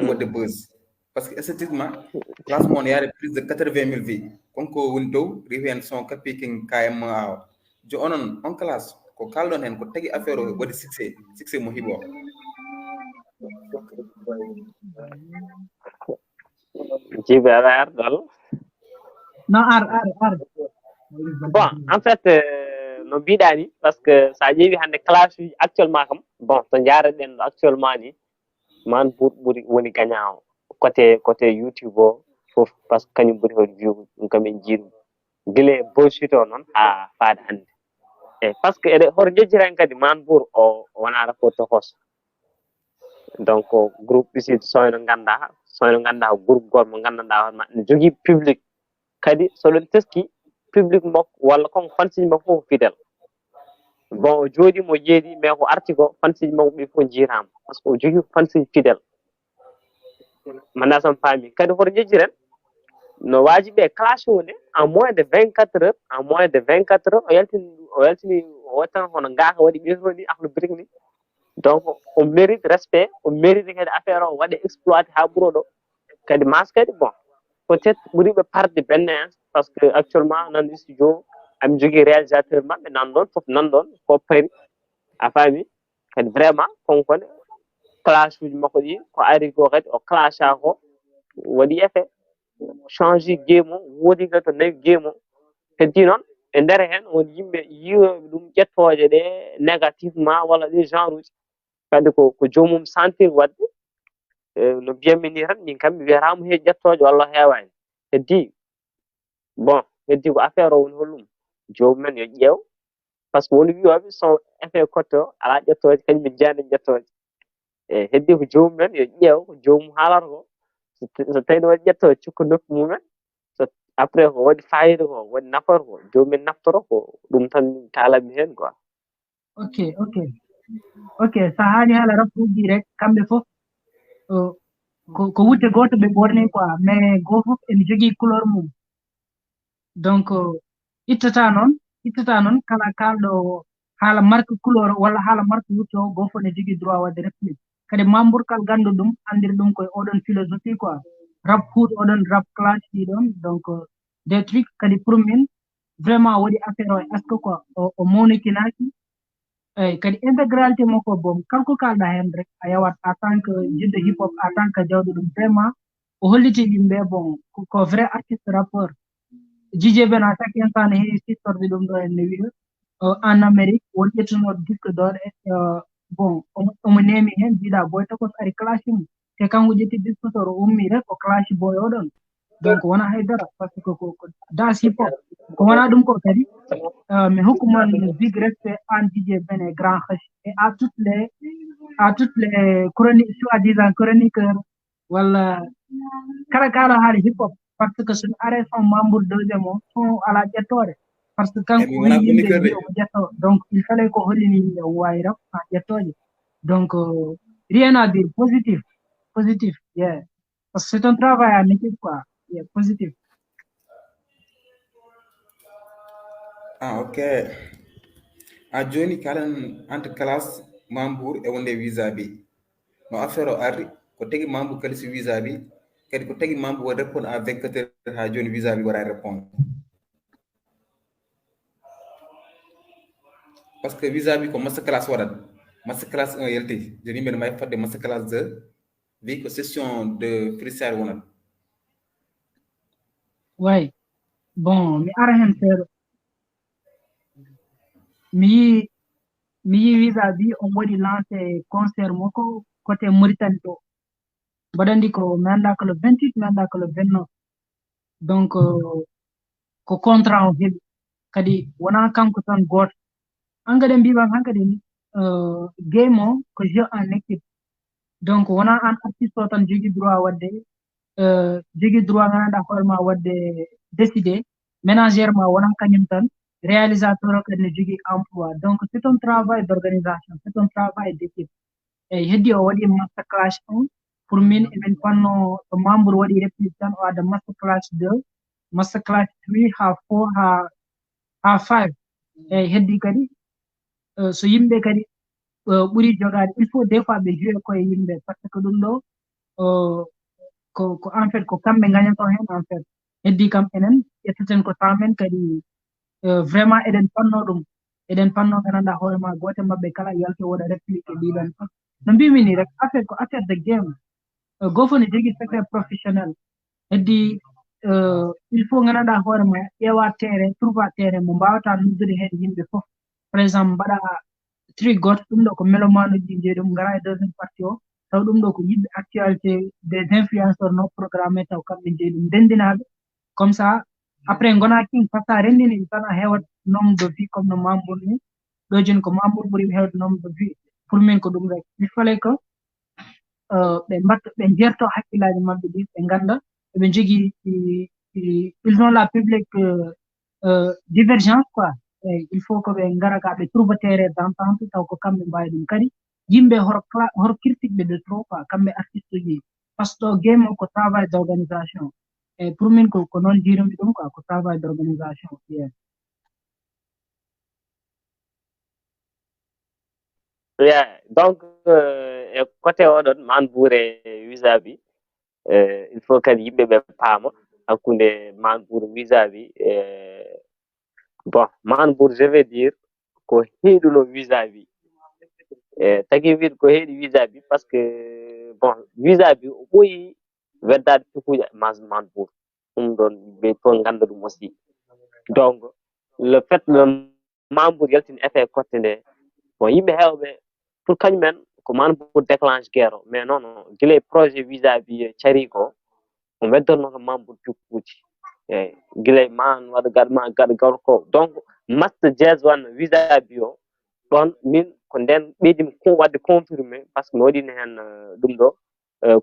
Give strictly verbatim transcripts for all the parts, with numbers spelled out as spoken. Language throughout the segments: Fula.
waɗde buzz. Parce que esthétiquement, classe mo no yaade plus de quatre-vingt mille vues. Kon ko woni dow, rewi heen son kappi king K M A o. Jo onon, on classe, ko kalɗon heen, ko tagi affaire o waɗi succès, succès mo hiɓo. Jibe aɗa arɗo Allah. Non, ar, ar, ar. Bon, en fait, euh, no mbiɗa ni, parce que sa ƴeewi hannde classe uji actuellement kam, bon, to njaaraɗen ɗo actuellement ni, Manbour ɓuri woni gagnant o. Côté, côté YouTube o fof, parce que kañum ɓuri hewde view, ɗum kam en njii ɗum. Gila e buzz o noon haa faade hannde. E parce que eɗe hoto njejjira en kadi Manbour o, o wona rapport tokoso. Donc, groupe ici, soyno ngannda, soyno ngannda groupe goto mo nganndanɗa hoore ma, ne jogii public. Kadi so ɗon teski public makko walla kon fansiji makko fof ko fidèle. Bon, o jooɗi mo jeedi, mais ko arti ko fansiji makko ɓe fof njiitaama. Parce que o jogii fansiji fidèle. Manda sam faami. Kadi hoto njejjiren, no waaji ɓe clash hunde en moins de vingt-quatre heures, en moins de vingt-quatre heures, o yaltini, o yaltini, o wattan hono ngaaka waɗi ɓe toon ni, ahlu brique ni. Donc, o mérite respect, o mérite kadi affaire o waɗe exploité haa ɓuro ɗo. Kadi mas kadi, bon, peut-être ɓuri ɓe parde benne en, parce que actuellement nan studio, am jogii réalisateur maɓɓe nan ɗon, fof nan ɗon, ko Paris, a faami? Kadi vraiment, konkone, clash uji makko ɗi, ko ari ko kadi o clasha ko, waɗi effet, change game o, woodi kadi to nawi game o. Heddi noon, e nder heen, won yimɓe yiwooɓe ɗum ƴettooje ɗe négativement walla ɗi genre uji. Kadi ko, ko joomum sentir waɗde, eh, no mbiyatmi ni tan, min kam mi wiyata mo he ƴettooje walla heewaani. Heddi, bon, heddi ko affaire o woni hollum. Joomum en yo ƴeew, parce que won wiyooɓe so effet cotte o alaa ƴettooje, kañum en njiyaani ƴettooje. E heddi ko joomum en yo ƴeew, ko joomum haalata ko. So t-, so tawii no waɗi ƴettooje, cukka noppi mum en. So après ko waɗi fayida ko, waɗi nafoore ko, joomum en naftoro ko, ɗum tan kaalatmi heen quoi. Ok, ok. Ok, so a haali haala rap uji rek, kamɓe fof, o, ko, ko wutte gooto ɓe ɓorni quoi, mais goo fof ene jogii couleur mum. Donc, ittata noon, ittata noon kala kaalɗo haala marque couleur walla haala marque wutte o, goo fof ne jogii droit waɗde réplique. Kadi Manbour kala ganndo ɗum, anndir ɗum koye oɗon philosophie quoi. Rap hood, oɗon rap clash ɗi ɗon. Donc, des trucs kadi pour min, vraiment waɗi affaire o, est-ce que quoi, o, o mawnikinaaki? Eyi, kadi intégralité makko, bon, kala ko kaalɗa heen rek, a yawat en tant que jiɗɗo hip hop, en tant que jawɗo ɗum, vraiment, o holliti yimɓe, bon, ko, ko vrai artiste rappeur. J J Ben, à chaque instant, ne heewi siftorde ɗum ɗo en, ne wiya, euh, en Amérique, won ƴettunooɗo disque d'or, e, euh, bon, omo, omo neemi heen, jiiɗa Boy Tokos ari clash mo. Te kanko ƴetti disque d'or, o ummi rek, o clash boy o ɗon. Donc, wona hay dara, parce que ko, ko das hip hop. Ko wona ɗum ko kadi, euh, mi hokku mon big respect an D J Ben e Grand H et à toutes les, à toutes les chroni-, soi-disant chroniqueurs, walla kala kala haali hip hop, parce que so mi are son Manbour deuxième o, son ala ƴettoore. Parce que kanko Eyi, mi o wona wi yimɓe chroniqueur mbi de. Omo ƴettoo, donc il fallait ko hollini yimɓe o waawi rap sans ƴettooje. Donc, euh, rien à dire, positif, positif, yeah. Parce que c'est un travail en équipe, quoi. Yeah, positif. Ah, ok. A jooni kalan entre classe Manbour e wonde Wizabi. No affaire o arri, ko tagi Manbour kadi si Wizabi, kadi ko tagi Manbour waɗi répondre à vingt-quatre heures haa jooni Wizabi waɗa répondre. Parce que Wizabi ko masterclass waɗat. Masterclass un yalti. Jooni mbiɗa may fadde masterclass deux. Wi ko session de freestyle wonat. Way. Bon, mi ara heen seeɗa. Mi yii, mi yii Wizabi, on waɗi lancé concert makko côté Mauritanie ɗo. Mbaɗa anndi ko mi anndaa ko le vingt-huit, mi anndaa ko le vingt-neuf. Donc, euh, ko contrat o heɓi. Kadi wonaa kanko tan gooto. An kadi mbiiɓam han kadi, euh, game o ko jeu en équipe. Donc, wonaa an artiste o tan jogii droit waɗde, euh, jogii droit nganndanɗaa hoore ma waɗde décidé. Ménagère ma wonaa kañum tan. Réalisateur o kadi ne jogii emploi. Donc, c'est un travail d'organisation, c'est un travail d'équipe. Eyi, heddi o waɗi masterclass un. Pour min, emin panno to Manbour waɗi réplique tan, o adda masterclass deux, masterclass three, haa four, haa, haa five. Eyi, heddi kadi, euh, so yimɓe kadi, euh, ɓuri jogaade, il faut des fois ɓe jouer koye yimɓe, parce que ɗum ɗo, ko ko en fait ko kamɓe gagnata heen en fait. Heddi kam enen ƴettaten ko temps men kadi, vraiment eɗen panno ɗum. Eɗen panno gandanɗa hoore ma goote maɓɓe kala yalti waɗa réplique ɗiɗon fof. No mbimi ni rek, affaire ko affaire de game. Gooto ne jogii secret professionnel. Heddi il faut gandanɗa hoore ma ƴeewa terrain, trouva terrain mo mbawata noddude heen yimɓe fof. Par exemple mbaɗa tri goto, ɗum ɗo ko melomanuji jeyi ɗum, ngara e deuxième partie o, taw ɗum ɗo ko yiɗɓe actualité des influenceurs non programmé, taw kamɓe jeyi ɗum, ndendinaɓe. Comme ça après gona king, par ce que a rendini tan a hewat nombre de vie comme no Mamour ni. Ɗo joni ko Mamour ɓuri hewde nombre de vie. Pour min ko ɗum rek, il fallait que ɓe mbatta, ɓe jerto hakkillaji maɓɓe ɗi, ɓe ganda eɓe jogii, ils ont la public divergence quoi. Eyyi, il faut ko ɓe ngara ka ɓe trouva terrain d'entente, taw ko kamɓe mbawi ɗum. Kadi yimɓe hor hor critique ɓe de trop quoi, kamɓe artiste uji. Par ce que game o ko travail d'organisation. Eyyi, pour min ko ko noon jirumi ɗum quoi, ko travail d'organisation. Yeah. Yeah, donc e côté oɗon Mamour e Wizabi, il faut kadi yimɓe ɓe paama hakkunde Mamour Wizabi. Bon, Mamour, je vais dire ko heɗuno Wizabi. E tagi wiide ko heɗi Wizabi parce que bon, Wizabi o ɓooyi weddaade pikuuji Mamour. Ɗum ɗon ɓe toon ngannda ɗum aussi. Donc le fait no Mamour yaltini effet cotte nde, bon, yimɓe heewɓe pour kañum en ko Mamour déclenche guerre o, mais non non, gila e projet Wizabi cari ko, o weddatno ko Mamour pikuuji. Eyyi, gila e ma waɗa gaɗa ma gaɗa gorko. Donc match Jazz One Wizabi o, ɗon min ko nden ɓeydimi waɗde confirmé parce que mi waɗino heen ɗum ɗo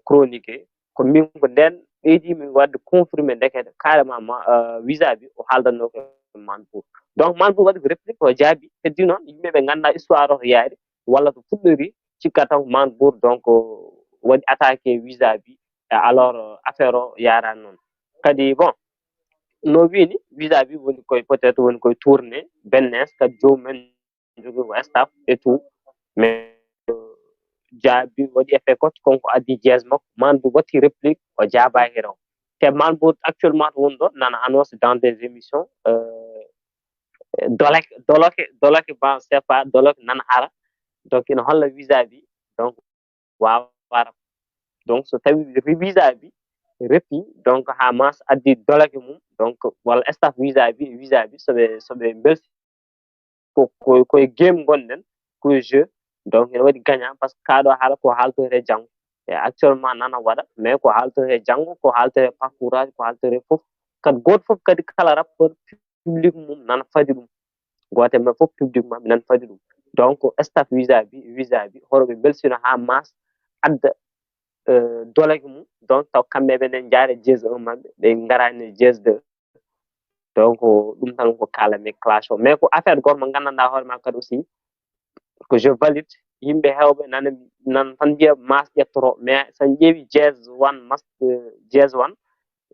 chronique. Ko min ko nden ɓeydimi waɗde confirmé ndekete carrément ma Wizabi o haaldanno ko Mamour. Donc Mamour waɗi ko réplique, o jaabi. Heddi noon yimɓe ɓe ngannda histoire o to yaari walla to fuɗɗori, cikka tan ko Mamour donc waɗi attaqué Wizabi. Et alors affaire o yarani noon. Kadi bon, no wini Wizabi woni koye peut-être woni koye tourné, Bennes kadi joomum en jogii ko staff et tout, mais jaabi waɗi effet cotte, kanko addi Jazz makko, Mamour watti réplique, o jaabaaki rew. Te Mamour actuellement to woni ɗo nana annonce dans des émissions, Dolake Dolake Dolake, bon c'est pas Dolake nana ara. Donc ina holla Wizabi donc wawa rap. Donc so tawi Wizabi repi donc ha Mass addi Dolake mum, donc walla staff Wizabi, Wizabi soɓe soɓe belsi ko ko koye game gonɗen, koye jeu. Donc ene waɗi gagnant parce que kaɗo haala ko haaltoyte janngo. E actuellement nana waɗa, mais ko haaltoyte janngo, ko haaltoyte parcours aji, ko haaltoyte fof. Kadi goto fof kadi kala rappeur public mum nana fadi ɗum. Gooto e maɓɓe fof public maɓɓe nana fadi ɗum. Donc staff Wizabi, Wizabi hoto ɓe belsino ha Mass adda Dolake mum. Donc taw kamɓe ɓe nen jaare Jazz un maɓɓe, ɓe ngarani Jazz deux. Donc ɗum tan ko kaalami clash o, mais ko affaire goto mo nganndanɗa hoore ma kadi aussi ko je valide. Yimɓe heewɓe nana nana tan mbiya Mass ƴettoro, mais so en ƴeewi Jazz One Mass, Jazz One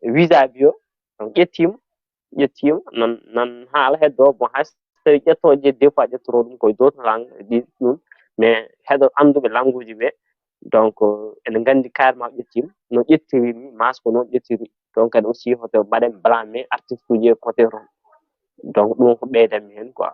Wizabi o, donc ƴettima ƴettima nan nan haala heddo. Bon hay so tawi ƴetto je des fois ƴettoro ɗum koye d'autres langues ɗi ɗum, mais heɗo annduɓe langueji ɓe donc ene nganndi carrément ƴettima no ƴettiri ni, Mass ko noon ƴettiri. Donc kadi aussi hoto mbaɗen blâmer artiste uji e côté toon. Donc ɗum ko ɓeydanmi heen quoi.